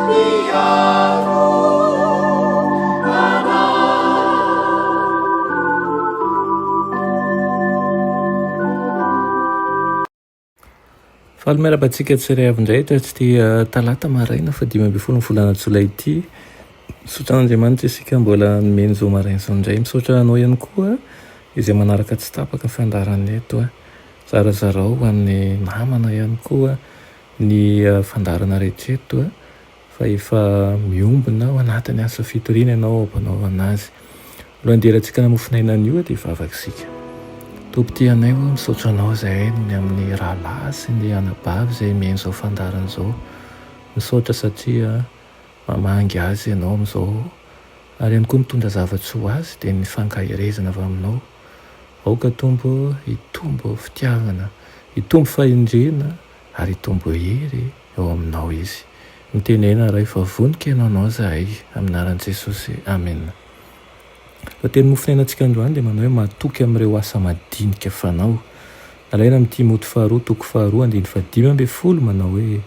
Niaro anay. Faly miarahaba antsika tsirairay avy indray eto ity talata maraina faha 15 ny volana jolay ity. Misaotra an'Andriamanitra isika mbola nomeny izao maraina izao indray. Misaotra anao ihany koa izay manaraka tsy tapaka ny fandaharana eto. Zarazarao ho an'ny namana ihany koa ny fandaharana rehetra eto fa efa miombona ao anatin'ny asa fitoriana ianao ao am-panaovana azy. Alohan'ny hidirantsika ny mofon'aina anio dia hivavaka isika. Tompo tia anay ô, misaotra Anao izahay noho ny amin'ny rahalahy sy ny anabavy izay mihaino izao fandaharana izao. Misaotra satria mamangy azy Ianao amin'izao ary ihany koa mitondra zava-tsoa ho azy dia ny fankaherezana avy Aminao. Aoka Tompo hitombo fitiavana, hitombo fahendrena ary hitombo hery eo aminao izy. Mitenena Ray fa vonoka ianao anao zahay amin'ny anaran'i Jesosy Amena. Lohateny mofonainantsika androany dia manao hoe matoky amin'ireo asa madinika fanao. Nalaina amin'ny Timoty faharoa toko faharoa andininy faha-15 manao hoe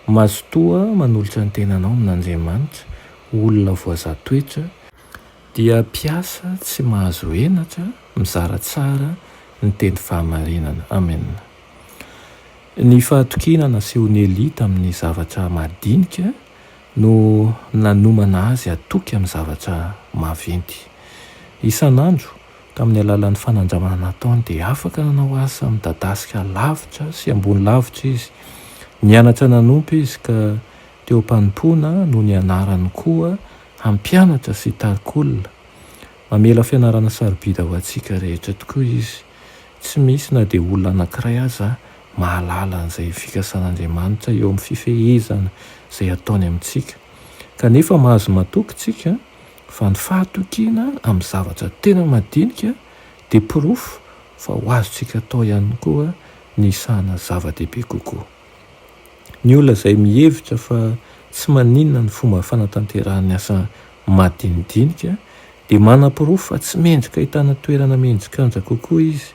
mazotoa manolotra ny tenanao amin'Andriamanitra ho olona voazaha toetra, dia mpiasa tsy mahazo henatra mizara tsara ny teny fahamarinana. Amena. Ny fahatokiana nasehon'i Elia tamin'ny zavatra madinika no nanomana azy hatoky amin'ny zavatra maventy. Isan'andro, tamin'ny alalan'ny fanandramana nataony, dia afaka nanao asa midadasika lavitra sy ambony lavitra izy. Nianatra nanompo izy ka teo am-panompoana no nianarany koa hampianatra sy hitarik'olona. Mamela fianarana sarobidy ho antsika rehetra tokoa izy. Tsy misy na dia olona anankiray aza mahalala an'izay fikasan'Andriamanitra eo amin'ny fifehezana izay ataony amintsika. Kanefa mahazo matoky isika fa ny fahatokiana amin'ny zavatra tena madinika dia porofo fa ho azontsika atao ihany koa ny hisahana zava-dehibe kokoa. Ny olona izay mihevitra fa tsy maninona ny fomba fanatanterahany ny asa madinidinika dia manaporofo fa tsy mendrika ahitana toerana mendrikanja kokoa izy.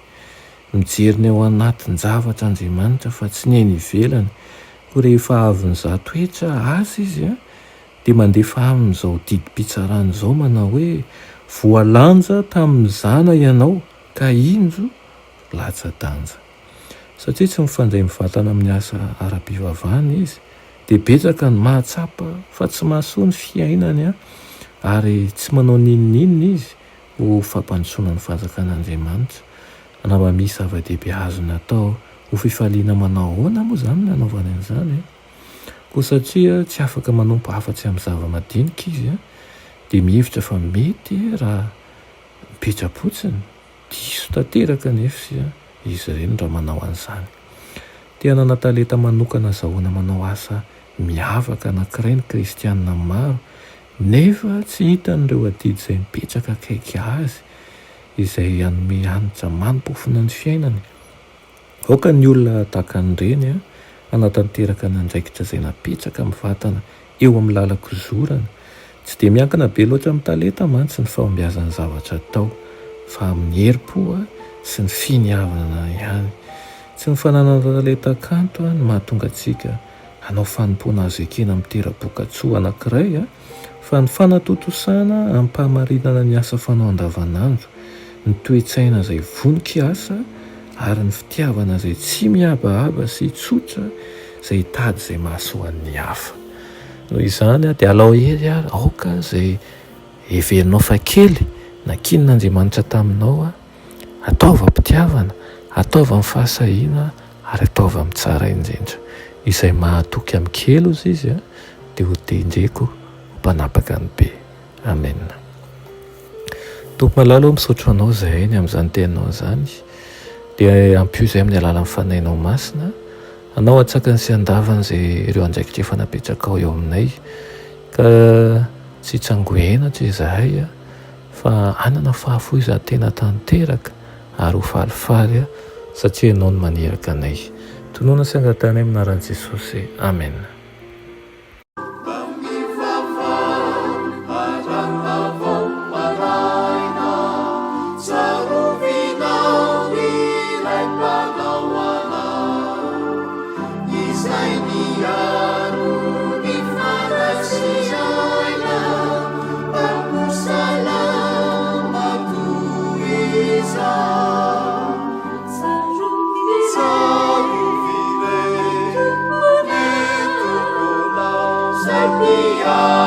Mijery ny ao anatin-javatra Andriamanitra fa tsy ny eny ivelany. Koa rehefa avy nizaha toetra azy izy dia mandefa aminy izao didim-pitsarana izao manao hoe, Voalanja tamin'ny mizana ianao ka indro latsa-danja. Satria tsy mifandray mivantana amin'ny asa ara-pivavahana izy, dia betsaka ny mahatsapa fa tsy mahasoa ny fiainany ary tsy manao n'inon'inona izy ho fampandrosoana ny fanjakan'Andriamanitra. Na mba misy zava-dehibe azony atao ho fifaliana manao ahoana moa izany ny hanaovany an'izany e? Koa satria tsy afaka manompo afa-tsy amin'ny zava-madinika izy, dia mihevitra fa mety raha mipetra-potsiny. Diso tanteraka anefa izy ireny raha manao an'izany. Te hanana talenta manokana azahoana manao asa miavaka anankiray ny Kristianina maro, nefa tsy hitany ireo adidy izay mipetraka akaiky azy, izay hanome hanitra manim-pofona ny fiainany. Aoka ny olona tahaka an'ireny hanatanteraka ny andraikitra izay napetraka mivantana eo amin'ny lalan-kizorana. Tsy dia miankina be loatra amin'ny talenta mantsy ny fahombiazan'ny zavatra atao, fa amin'ny herim-po sy ny finiavana ihany. Tsy ny fananana talenta kanto no mahatonga antsika hanao fanompoana azo ekena mitera-bokatsoa anankiray, fa ny fanatontosana amim-pahamarinana ny asa fanao andavanandro, ny toe-tsaina izay vonon-kiasa ary ny fitiavana izay tsy mihabahaba sy tsotra izay hitady izay mahasoa ny hafa. Noho izany dia alao hery ary aoka izay heverinao fa kely nankinin'Andriamanitra taminao, ataovy am-pitiavana, ataovy amin'ny fahasahiana ary ataovy amin'ny tsara indrindra. Izay mahatoky amin'ny kely hozy izy dia ho tendreko ho mpanapaka ny be. Amena. Tompo malala ô, misaotra Anao izahay ny amin'izany teninao izany. Dia ampio izahay amin'ny alalan'ny Fanahinao Masina, hanao antsakany sy andavany izay ireo andraikitra efa napetrakao eo aminay, ka tsy hitsangohenatra izahay, fa hanana fahafoizan-tena tanteraka ary ho falifaly satria Ianao no maniraka anay. Tonòna sy angatahanay amin'ny anaran'i Jesosy. Amena. Aleloia.